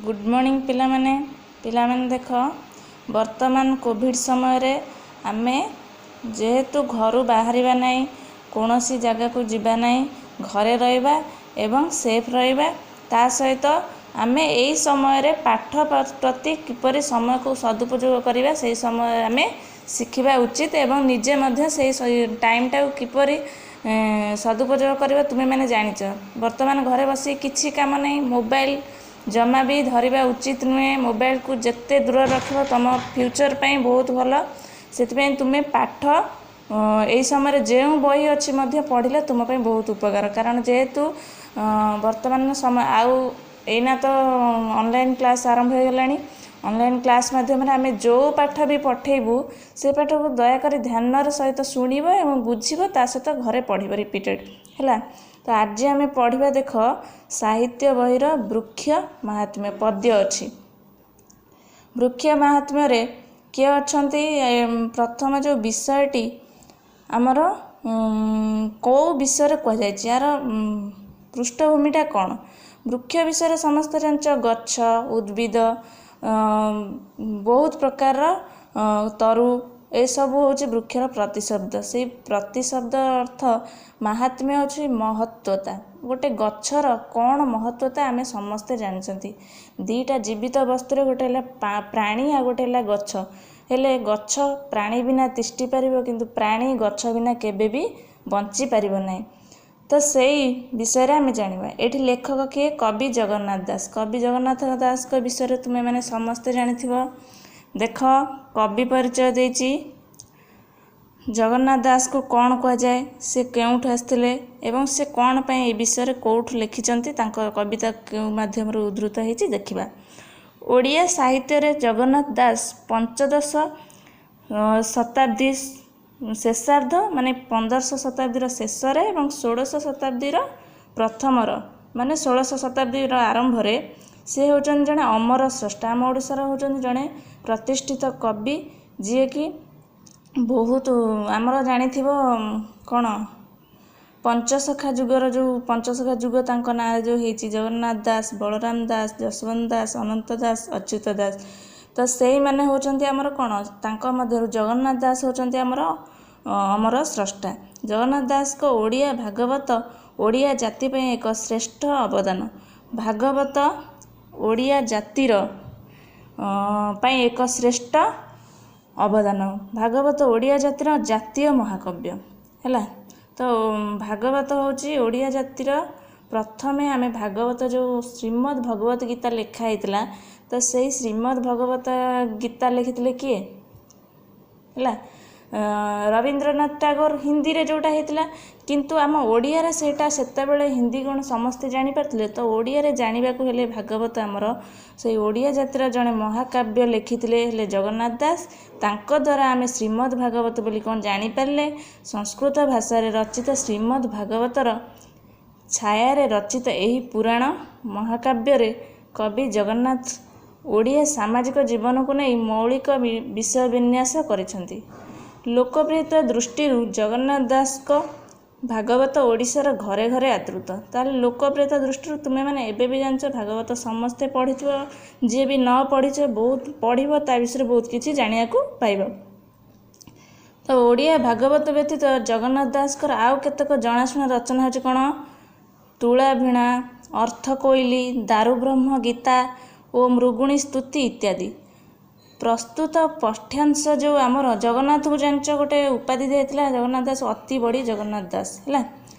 Good morning ପିଲାମାନେ। ପିଲାମାନେ ଦେଖ, ବର୍ତ୍ତମାନ କୋଭିଡ଼ ସମୟରେ ଆମେ ଯେହେତୁ ଘରୁ ବାହାରିବା ନାହିଁ, କୌଣସି ଜାଗାକୁ ଯିବା ନାହିଁ, ଘରେ ରହିବା ଏବଂ ସେଫ୍ ରହିବା। ତା ସହିତ ଆମେ ଏଇ ସମୟରେ ପାଠ ପ୍ରତି କିପରି ସମୟକୁ ସଦୁପଯୋଗ କରିବା, ସେଇ ସମୟ ଆମେ ଶିଖିବା ଉଚିତ ଏବଂ ନିଜେ ମଧ୍ୟ ସେଇ ଟାଇମ୍ଟାକୁ କିପରି ସଦୁପଯୋଗ କରିବା ତୁମେମାନେ ଜାଣିଛ। ବର୍ତ୍ତମାନ ଘରେ ବସି କିଛି କାମ ନାହିଁ, ମୋବାଇଲ ଜମା ବି ଧରିବା ଉଚିତ ନୁହେଁ। ମୋବାଇଲକୁ ଯେତେ ଦୂରରେ ରଖିବ, ତୁମ ଫ୍ୟୁଚର୍ ପାଇଁ ବହୁତ ଭଲ। ସେଥିପାଇଁ ତୁମେ ପାଠ ଏଇ ସମୟରେ ଯେଉଁ ବହି ଅଛି ମଧ୍ୟ ପଢ଼ିଲେ ତୁମ ପାଇଁ ବହୁତ ଉପକାର। କାରଣ ଯେହେତୁ ବର୍ତ୍ତମାନ ସମୟ ଆଉ ଏଇନା ତ ଅନଲାଇନ୍ କ୍ଲାସ୍ ଆରମ୍ଭ ହୋଇଗଲାଣି। ଅନଲାଇନ୍ କ୍ଲାସ୍ ମାଧ୍ୟମରେ ଆମେ ଯେଉଁ ପାଠ ବି ପଠେଇବୁ, ସେ ପାଠକୁ ଦୟାକରି ଧ୍ୟାନର ସହିତ ଶୁଣିବ ଏବଂ ବୁଝିବ, ତା ସହିତ ଘରେ ପଢ଼ିବ ରିପିଟେଡ଼ ହେଲା। ତ ଆଜି ଆମେ ପଢ଼ିବା, ଦେଖ, ସାହିତ୍ୟ ବହିର ବୃକ୍ଷ ମାହାତ୍ମ୍ୟ ପଦ୍ୟ ଅଛି। ବୃକ୍ଷ ମାହାତ୍ମ୍ୟରେ କିଏ ଅଛନ୍ତି? ପ୍ରଥମ ଯେଉଁ ବିଷୟଟି ଆମର କେଉଁ ବିଷୟରେ କୁହାଯାଇଛି, ଏହାର ପୃଷ୍ଠଭୂମିଟା କ'ଣ? ବୃକ୍ଷ ବିଷୟରେ ସମସ୍ତେ ଜାଣିଛ। ଗଛ, ଉଦ୍ଭିଦ, ବହୁତ ପ୍ରକାରର ତରୁ, ଏସବୁ ହେଉଛି ବୃକ୍ଷର ପ୍ରତିଶବ୍ଦ। ସେଇ ପ୍ରତିଶବ୍ଦ ଅର୍ଥ ମାହାତ୍ମ୍ୟ ହେଉଛି ମହତ୍ତ୍ୱତା। ଗୋଟେ ଗଛର କ'ଣ ମହତ୍ତ୍ୱତା ଆମେ ସମସ୍ତେ ଜାଣିଛନ୍ତି। ଦୁଇଟା ଜୀବିତ ବସ୍ତୁରେ ଗୋଟେ ହେଲା ପ୍ରାଣୀ ଆଉ ଗୋଟେ ହେଲା ଗଛ। ହେଲେ ଗଛ ପ୍ରାଣୀ ବିନା ତିଷ୍ଠି ପାରିବ, କିନ୍ତୁ ପ୍ରାଣୀ ଗଛ ବିନା କେବେ ବି ବଞ୍ଚିପାରିବ ନାହିଁ। ତ ସେଇ ବିଷୟରେ ଆମେ ଜାଣିବା। ଏଇଠି ଲେଖକ କିଏ? କବି ଜଗନ୍ନାଥ ଦାସ। କବି ଜଗନ୍ନାଥ ଦାସଙ୍କ ବିଷୟରେ ତୁମେମାନେ ସମସ୍ତେ ଜାଣିଥିବ। ଦେଖ, କବି ପରିଚୟ ଦେଇଛି। ଜଗନ୍ନାଥ ଦାସକୁ କ'ଣ କୁହାଯାଏ, ସେ କେଉଁଠୁ ଆସିଥିଲେ ଏବଂ ସେ କ'ଣ ପାଇଁ ଏ ବିଷୟରେ କେଉଁଠୁ ଲେଖିଛନ୍ତି, ତାଙ୍କ କବିତା କେଉଁ ମାଧ୍ୟମରୁ ଉଦ୍ଧୃତ ହେଇଛି, ଦେଖିବା। ଓଡ଼ିଆ ସାହିତ୍ୟରେ ଜଗନ୍ନାଥ ଦାସ ପଞ୍ଚଦଶ ଶତାବ୍ଦୀ ଶେଷାର୍ଦ୍ଧ, ମାନେ 15ଶ ଶତାବ୍ଦୀର ଶେଷରେ ଏବଂ ଷୋଡ଼ଶ ଶତାବ୍ଦୀର ପ୍ରଥମର, ମାନେ 16ଶ ଶତାବ୍ଦୀର ଆରମ୍ଭରେ ସେ ହେଉଛନ୍ତି ଜଣେ ଅମର ସ୍ରଷ୍ଟା। ଆମ ଓଡ଼ିଶାର ହେଉଛନ୍ତି ଜଣେ ପ୍ରତିଷ୍ଠିତ କବି, ଯିଏକି ବହୁତ ଆମର ଜାଣିଥିବ କ'ଣ ପଞ୍ଚସଖା ଯୁଗର, ଯେଉଁ ପଞ୍ଚସଖା ଯୁଗ ତାଙ୍କ ନାଁରେ ଯେଉଁ ହେଇଛି, ଜଗନ୍ନାଥ ଦାସ, ବଳରାମ ଦାସ, ଯଶବନ୍ତ ଦାସ, ଅନନ୍ତ ଦାସ, ଅଚ୍ୟୁତ ଦାସ। ତ ସେଇମାନେ ହେଉଛନ୍ତି ଆମର କ'ଣ, ତାଙ୍କ ମଧ୍ୟରୁ ଜଗନ୍ନାଥ ଦାସ ହେଉଛନ୍ତି ଆମର ଅମର ସ୍ରଷ୍ଟା। ଜଗନ୍ନାଥ ଦାସଙ୍କ ଓଡ଼ିଆ ଭାଗବତ ଓଡ଼ିଆ ଜାତି ପାଇଁ ଏକ ଶ୍ରେଷ୍ଠ ଅବଦାନ। ଭାଗବତ ଓଡ଼ିଆ ଜାତିର ପାଇଁ ଏକ ଶ୍ରେଷ୍ଠ ଅବଦାନ। ଭାଗବତ ଓଡ଼ିଆ ଜାତିର ଜାତୀୟ ମହାକାବ୍ୟ ହେଲା। ତ ଭାଗବତ ହେଉଛି ଓଡ଼ିଆ ଜାତିର, ପ୍ରଥମେ ଆମେ ଭାଗବତ ଯେଉଁ ଶ୍ରୀମଦ୍ ଭଗବତ ଗୀତା ଲେଖା ହେଇଥିଲା, ତ ସେଇ ଶ୍ରୀମଦ୍ ଭଗବତ ଗୀତା ଲେଖିଥିଲେ କିଏ? ହେଲା ରବୀନ୍ଦ୍ରନାଥ ଟାଗୋର, ହିନ୍ଦୀରେ ଯେଉଁଟା ହେଇଥିଲା। କିନ୍ତୁ ଆମ ଓଡ଼ିଆରେ ସେଇଟା ସେତେବେଳେ ହିନ୍ଦୀ କ'ଣ ସମସ୍ତେ ଜାଣିପାରୁଥିଲେ? ତ ଓଡ଼ିଆରେ ଜାଣିବାକୁ ହେଲେ ଭାଗବତ ଆମର ସେଇ ଓଡ଼ିଆ ଜାତିର ଜଣେ ମହାକାବ୍ୟ ଲେଖିଥିଲେ ହେଲେ ଜଗନ୍ନାଥ ଦାସ। ତାଙ୍କ ଦ୍ୱାରା ଆମେ ଶ୍ରୀମଦ୍ ଭାଗବତ ବୋଲି କ'ଣ ଜାଣିପାରିଲେ। ସଂସ୍କୃତ ଭାଷାରେ ରଚିତ ଶ୍ରୀମଦ୍ ଭାଗବତର ଛାୟାରେ ରଚିତ ଏହି ପୁରାଣ ମହାକାବ୍ୟରେ କବି ଜଗନ୍ନାଥ ଓଡ଼ିଆ ସାମାଜିକ ଜୀବନକୁ ନେଇ ମୌଳିକ ବିଷୟ ବିନ୍ୟାସ କରିଛନ୍ତି। ଲୋକପ୍ରିୟତା ଦୃଷ୍ଟିରୁ ଜଗନ୍ନାଥ ଦାସଙ୍କ ଭାଗବତ ଓଡ଼ିଶାର ଘରେ ଘରେ ଆଦୃତ। ତାହେଲେ ଲୋକପ୍ରିୟତା ଦୃଷ୍ଟିରୁ ତୁମେମାନେ ଏବେ ବି ଜାଣିଛ, ଭାଗବତ ସମସ୍ତେ ପଢ଼ିଥିବ। ଯିଏ ବି ନ ପଢ଼ିଛ, ବହୁତ ପଢ଼ିବ, ତା ବିଷୟରେ ବହୁତ କିଛି ଜାଣିବାକୁ ପାଇବ। ତ ଓଡ଼ିଆ ଭାଗବତ ବ୍ୟତୀତ ଜଗନ୍ନାଥ ଦାସଙ୍କର ଆଉ କେତେକ ଜଣାଶୁଣା ରଚନା ହେଉଛି କ'ଣ? ତୁଳାଭିଣା, ଅର୍ଥକୋଇଲି, ଦାରୁବ୍ରହ୍ମ ଗୀତା ଓ ମୃଗୁଣୀ ସ୍ତୁତି ଇତ୍ୟାଦି। ପ୍ରସ୍ତୁତ ପାଠ୍ୟାଂଶ ଯେଉଁ ଆମର ଜଗନ୍ନାଥକୁ ଜାଣିଛ, ଗୋଟେ ଉପାଧି ଦିଆଯାଇଥିଲା ଜଗନ୍ନାଥ ଦାସ, ଅତି ବଡ଼ି ଜଗନ୍ନାଥ ଦାସ ହେଲା।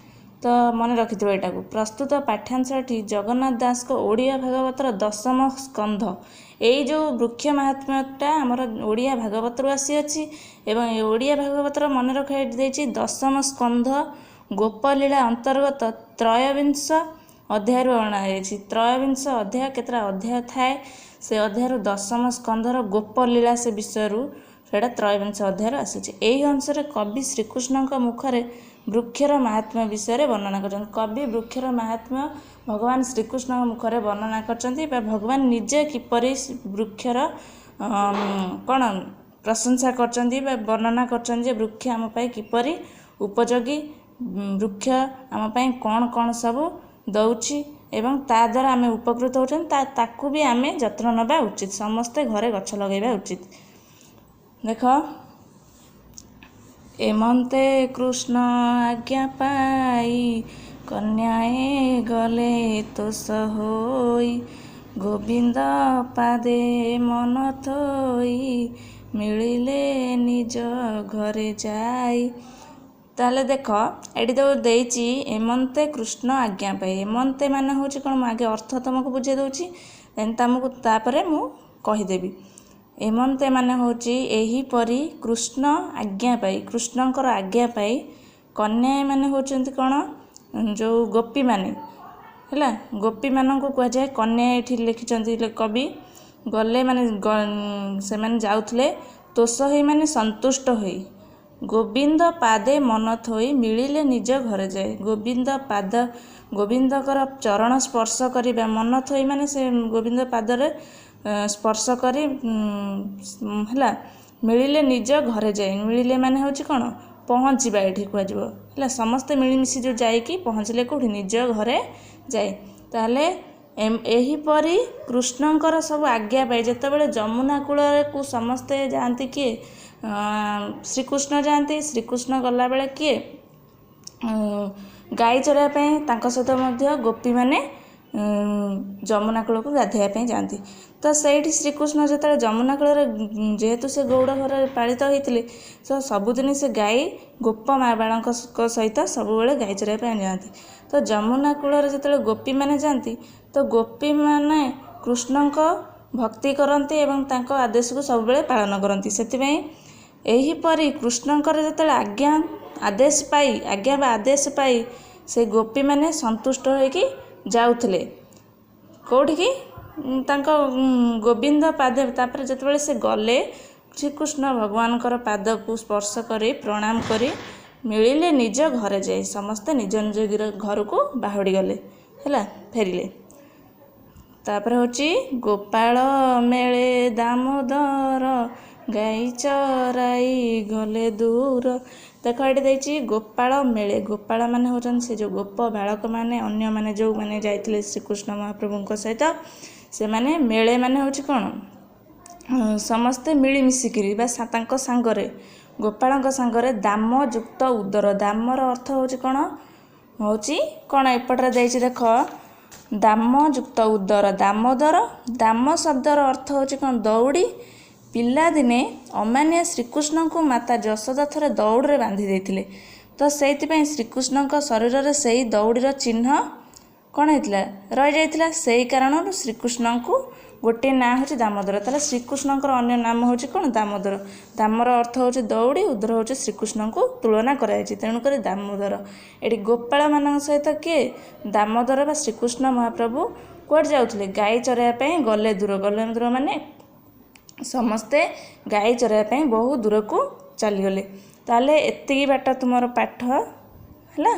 ତ ମନେ ରଖିଥିବ ଏଇଟାକୁ। ପ୍ରସ୍ତୁତ ପାଠ୍ୟାଂଶଟି ଜଗନ୍ନାଥ ଦାସଙ୍କ ଓଡ଼ିଆ ଭାଗବତର ଦଶମ ସ୍କନ୍ଧ। ଏଇ ଯେଉଁ ବୃକ୍ଷ ମାହାତ୍ମ୍ୟଟା ଆମର ଓଡ଼ିଆ ଭାଗବତରୁ ଆସିଅଛି ଏବଂ ଏ ଓଡ଼ିଆ ଭାଗବତର ମନେ ରଖ, ଏଇଠି ଦେଇଛି ଦଶମ ସ୍କନ୍ଧ ଗୋପଲୀଳା ଅନ୍ତର୍ଗତ ତ୍ରୟୋବିଂଶ ଅଧ୍ୟାୟରୁ ଅଣାଯାଇଛି। ତ୍ରୟୋବିଂଶ ଅଧ୍ୟାୟ, କେତେଟା ଅଧ୍ୟାୟ ଥାଏ, ସେ ଅଧ୍ୟାୟରୁ ଦଶମ ସ୍କନ୍ଧର ଗୋପଲୀଳା ସେ ବିଷୟରୁ ସେଇଟା ତ୍ରୟୋବିଂଶ ଅଧ୍ୟାୟରୁ ଆସିଛି। ଏହି ଅଂଶରେ କବି ଶ୍ରୀକୃଷ୍ଣଙ୍କ ମୁଖରେ ବୃକ୍ଷର ମାହାତ୍ମ୍ୟ ବିଷୟରେ ବର୍ଣ୍ଣନା କରିଛନ୍ତି। କବି ବୃକ୍ଷର ମାହାତ୍ମ୍ୟ ଭଗବାନ ଶ୍ରୀକୃଷ୍ଣଙ୍କ ମୁଖରେ ବର୍ଣ୍ଣନା କରିଛନ୍ତି ବା ଭଗବାନ ନିଜେ କିପରି ବୃକ୍ଷର କ'ଣ ପ୍ରଶଂସା କରିଛନ୍ତି ବା ବର୍ଣ୍ଣନା କରିଛନ୍ତି ଯେ ବୃକ୍ଷ ଆମ ପାଇଁ କିପରି ଉପଯୋଗୀ, ବୃକ୍ଷ ଆମ ପାଇଁ କ'ଣ କ'ଣ ସବୁ ଦେଉଛି। ଏବଂ ତା ଦ୍ୱାରା ଆମେ ଉପକୃତ ହେଉଛନ୍ତି। ତାକୁ ବି ଆମେ ଯତ୍ନ ନେବା ଉଚିତ। ସମସ୍ତେ ଘରେ ଗଛ ଲଗାଇବା ଉଚିତ। ଦେଖ, ଏମନ୍ତେ କୃଷ୍ଣ ଆଜ୍ଞା ପାଇ କନ୍ୟାଏ ଗଲେ ତୋଷ ହୋଇ, ଗୋବିନ୍ଦ ପାଦେ ମନ ଥୋଇ ମିଳିଲେ ନିଜ ଘରେ ଯାଇ। ତାହେଲେ ଦେଖ, ଏଠି ଯେଉଁ ଦେଇଛି ଏମନ୍ତେ କୃଷ୍ଣ ଆଜ୍ଞା ପାଇ, ଏମନ୍ତେ ମାନେ ହେଉଛି କ'ଣ? ମୁଁ ଆଗେ ଅର୍ଥ ତୁମକୁ ବୁଝେଇ ଦେଉଛି, ତୁମକୁ ତାପରେ ମୁଁ କହିଦେବି। ଏମନ୍ତେ ମାନେ ହେଉଛି ଏହିପରି, କୃଷ୍ଣ ଆଜ୍ଞା ପାଇ, କୃଷ୍ଣଙ୍କର ଆଜ୍ଞା ପାଇ, କନ୍ୟାଏ ମାନେ ହେଉଛନ୍ତି କ'ଣ? ଯେଉଁ ଗୋପୀମାନେ, ହେଲା, ଗୋପୀମାନଙ୍କୁ କୁହାଯାଏ କନ୍ୟା। ଏଠି ଲେଖିଛନ୍ତି କବି, ଗଲେ ମାନେ ସେମାନେ ଯାଉଥିଲେ, ତୋଷ ହୋଇ ମାନେ ସନ୍ତୁଷ୍ଟ ହୋଇ, ଗୋବିନ୍ଦ ପାଦେ ମନ ଥୋଇ ମିଳିଲେ ନିଜ ଘରେ ଯାଏ। ଗୋବିନ୍ଦ ପାଦ, ଗୋବିନ୍ଦଙ୍କର ଚରଣ ସ୍ପର୍ଶ କରିବା, ମନ ଥୋଇ ମାନେ ସେ ଗୋବିନ୍ଦ ପାଦରେ ସ୍ପର୍ଶ କରି, ହେଲା, ମିଳିଲେ ନିଜ ଘରେ ଯାଇ। ମିଳିଲେ ମାନେ ହେଉଛି କ'ଣ? ପହଞ୍ଚିବା ଏଠି କୁହାଯିବ, ହେଲା। ସମସ୍ତେ ମିଳିମିଶି ଯେଉଁ ଯାଇକି ପହଞ୍ଚିଲେ କେଉଁଠି? ନିଜ ଘରେ ଯାଇ। ତାହେଲେ ଏହିପରି କୃଷ୍ଣଙ୍କର ସବୁ ଆଜ୍ଞା ପାଇ ଯେତେବେଳେ ଯମୁନା କୂଳକୁ ସମସ୍ତେ ଯାଆନ୍ତି, କିଏ? ଶ୍ରୀକୃଷ୍ଣ ଯାଆନ୍ତି। ଶ୍ରୀକୃଷ୍ଣ ଗଲାବେଳେ କିଏ ଗାଈ ଚରାଇବା ପାଇଁ ତାଙ୍କ ସହିତ ମଧ୍ୟ ଗୋପୀମାନେ ଯମୁନା କୂଳକୁ ଗାଧୋଇବା ପାଇଁ ଯାଆନ୍ତି। ତ ସେଇଠି ଶ୍ରୀକୃଷ୍ଣ ଯେତେବେଳେ ଯମୁନା କୂଳରେ, ଯେହେତୁ ସେ ଗଉଡ଼ ଘରେ ପାଳିତ ହୋଇଥିଲେ, ତ ସବୁଦିନ ସେ ଗାଈ ଗୋପ ବାଳଙ୍କ ସହିତ ସବୁବେଳେ ଗାଈ ଚରାଇବା ପାଇଁ ଯାଆନ୍ତି। ତ ଯମୁନା କୂଳରେ ଯେତେବେଳେ ଗୋପୀମାନେ ଯାଆନ୍ତି, ତ ଗୋପୀମାନେ କୃଷ୍ଣଙ୍କ ଭକ୍ତି କରନ୍ତି ଏବଂ ତାଙ୍କ ଆଦେଶକୁ ସବୁବେଳେ ପାଳନ କରନ୍ତି। ସେଥିପାଇଁ ଏହିପରି କୃଷ୍ଣଙ୍କର ଯେତେବେଳେ ଆଜ୍ଞା ଆଦେଶ ପାଇ, ଆଜ୍ଞା ବା ଆଦେଶ ପାଇ ସେ ଗୋପୀମାନେ ସନ୍ତୁଷ୍ଟ ହୋଇକି ଯାଉଥିଲେ କେଉଁଠିକି? ତାଙ୍କ ଗୋବିନ୍ଦ ପାଦେ। ତାପରେ ଯେତେବେଳେ ସେ ଗଲେ, ଶ୍ରୀକୃଷ୍ଣ ଭଗବାନଙ୍କର ପାଦକୁ ସ୍ପର୍ଶ କରି ପ୍ରଣାମ କରି ମିଳିଲେ ନିଜ ଘରେ ଯାଇ, ସମସ୍ତେ ନିଜ ନିଜ ଘରକୁ ବାହୁଡ଼ି ଗଲେ, ହେଲା, ଫେରିଲେ। ତାପରେ ହେଉଛି ଗୋପାଳ ମେଳେ ଦାମୋଦର ଗାଈ ଚରାଇ ଗଲେ ଦୂର। ଦେଖ, ଏଠି ଦେଇଛି ଗୋପାଳ ମେଳେ। ଗୋପାଳ ମାନେ ହେଉଛନ୍ତି ସେ ଯେଉଁ ଗୋପ ବାଳକମାନେ, ଅନ୍ୟମାନେ ଯେଉଁମାନେ ଯାଇଥିଲେ ଶ୍ରୀକୃଷ୍ଣ ମହାପ୍ରଭୁଙ୍କ ସହିତ ସେମାନେ। ମେଳେ ମାନେ ହେଉଛି କ'ଣ? ସମସ୍ତେ ମିଳିମିଶିକିରି ବା ତାଙ୍କ ସାଙ୍ଗରେ, ଗୋପାଳଙ୍କ ସାଙ୍ଗରେ। ଦାମ ଯୁକ୍ତ ଉଦର, ଦାମର ଅର୍ଥ ହେଉଛି କ'ଣ? ହେଉଛି କ'ଣ ଏପଟରେ ଦେଇଛି ଦେଖ, ଦାମ ଯୁକ୍ତ ଉଦର, ଦାମୋଦର। ଦାମ ଶବ୍ଦର ଅର୍ଥ ହେଉଛି କ'ଣ? ଦଉଡ଼ି। ପିଲାଦିନେ ଅମାନିଆ ଶ୍ରୀକୃଷ୍ଣଙ୍କୁ ମାତା ଯଶୋଦା ଥରେ ଦଉଡ଼ିରେ ବାନ୍ଧି ଦେଇଥିଲେ। ତ ସେଇଥିପାଇଁ ଶ୍ରୀକୃଷ୍ଣଙ୍କ ଶରୀରରେ ସେଇ ଦଉଡ଼ିର ଚିହ୍ନ କ'ଣ ହେଇଥିଲା? ରହିଯାଇଥିଲା। ସେଇ କାରଣରୁ ଶ୍ରୀକୃଷ୍ଣଙ୍କୁ ଗୋଟିଏ ନାଁ ହେଉଛି ଦାମୋଦର। ତାହେଲେ ଶ୍ରୀକୃଷ୍ଣଙ୍କର ଅନ୍ୟ ନାମ ହେଉଛି କ'ଣ? ଦାମୋଦର। ଦାମର ଅର୍ଥ ହେଉଛି ଦଉଡ଼ି, ଉଦର ହେଉଛି ଶ୍ରୀକୃଷ୍ଣଙ୍କୁ ତୁଳନା କରାଯାଇଛି, ତେଣୁକରି ଦାମୋଦର। ଏଠି ଗୋପାଳମାନଙ୍କ ସହିତ କିଏ? ଦାମୋଦର ବା ଶ୍ରୀକୃଷ୍ଣ ମହାପ୍ରଭୁ କୁଆଡ଼େ ଯାଉଥିଲେ? ଗାଈ ଚରାଇବା ପାଇଁ ଗଲେ ଦୂର। ଗଲେ ଦୂର ମାନେ ସମସ୍ତେ ଗାଈ ଚରାଇବା ପାଇଁ ବହୁ ଦୂରକୁ ଚାଲିଗଲେ। ତାହେଲେ ଏତିକି ବାଟ ତୁମର ପାଠ ହେଲା।